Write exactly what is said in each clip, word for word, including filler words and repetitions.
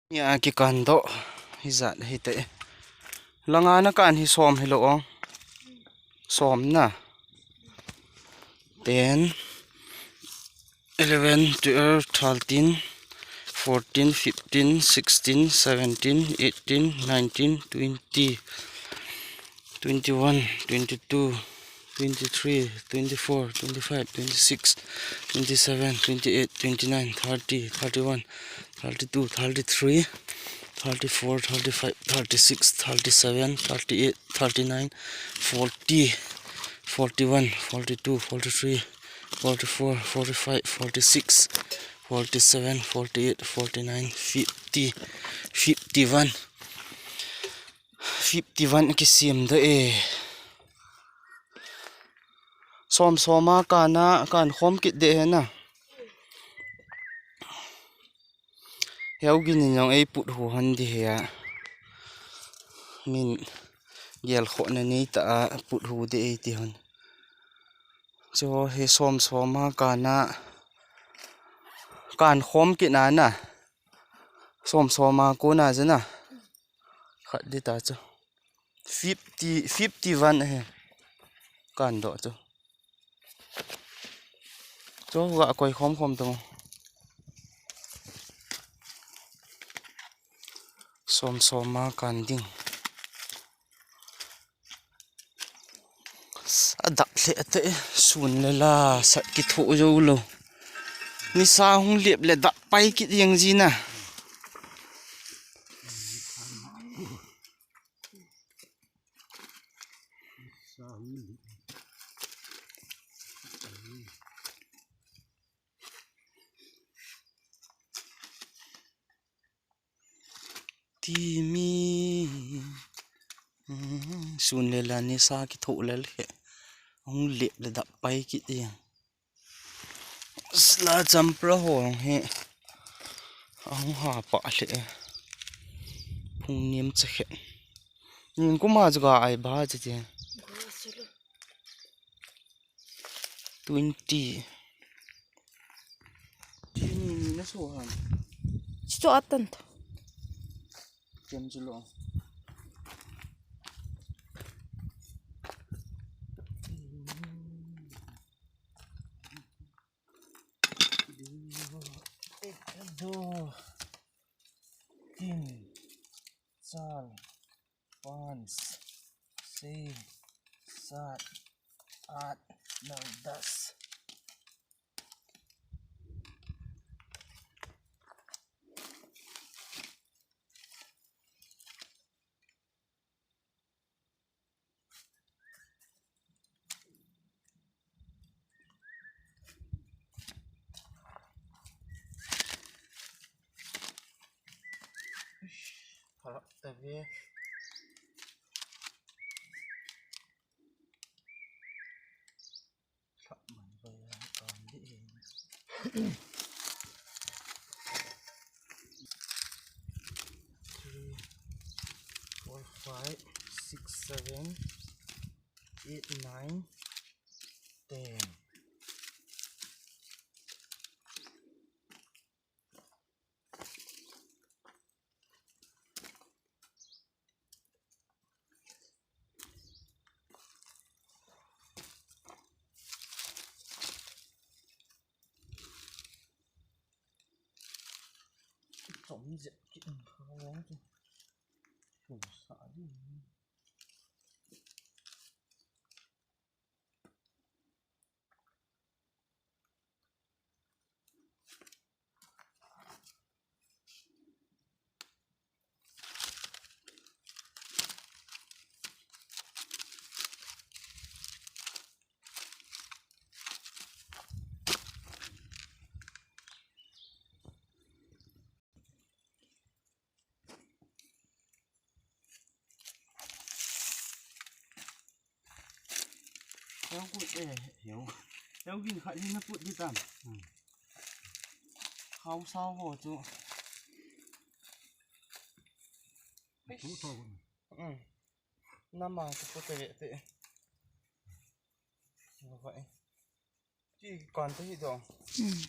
Nia kikan doh. Hijat hite. Langa nakan hi som hilou ong. Som na. Ten, eleven, twelve, thirteen, fourteen, fifteen, sixteen, seventeen, eighteen, nineteen, twenty, twenty-one, twenty-two, twenty-three, twenty-four, twenty-five, twenty-six, twenty-seven, twenty-eight, twenty-nine, thirty, thirty-one, thirty-two, thirty-three, thirty-four, thirty-five, thirty-six, thirty-seven, thirty-eight, thirty-nine, forty, forty-one, forty-two, forty-three, forty-four, forty-five, forty-six, forty-seven, forty-eight, forty-nine, fifty, fifty-one. Fifty-one kisem doh e. Som som a kana kan khom kit de hena. Heu gin in jong ei put hu hon di hia. Min gel khona nei ta a put hu de ei ti hon. Cho he som som a kana kan khom kit na na. Som som a kona jena. Khat di ta chu. Fifty, fifty-one he. Kan doh chu. Chu ga koi khom khom tu. Som som a kan ding. Adap lheh te, sun le la sat kithoh jou lou. Nisa hung lep le dap pai kit jeng jin a. Ti mi. Hmm, sun le la nisa kithoh lel he. Hung lep le dap pai kit e. La champra ho he. Ahung ha pa le. Phung niam cha he. Ning kuma chu ga ai ba cha che. Twenty. Ni, ni na so han. Chu atan to. Kem chu lo. Ek, do, tin, char, panch, chhe, saat, aath, nau, das. Harap tabi. Three, four, five, six, seven, eight, nine, ten. Chom jep kit in kha vang chu. Chu sa di. Heo kut e, heo. Heo gin khat hin na put di tam. Hmm. Hao sao ho chu. Eish. Tu thou. Hmm. Nama chu put te te. Lo vai. Ti kan te hi dong. Hmm.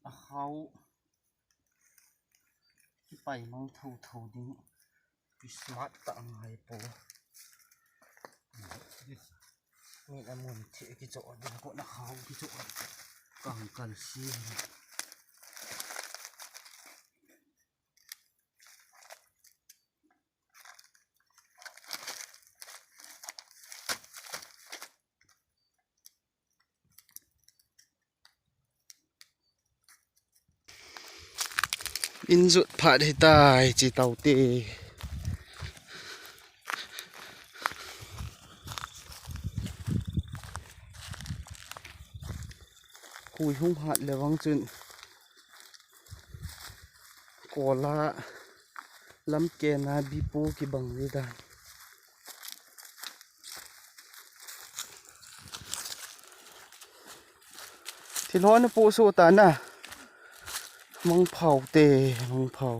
Hau. Kipai mang tho tho ding. Smart ta ngai po. Ni na mun thi kicho ding ko na hau kicho. Kang kal si. Injut phat hitai chi tau te. Hui hung hat le vang chun kola lam kena bipu kibang ni dan. Thil hon pu su ta na. Mangphau te, mangphau.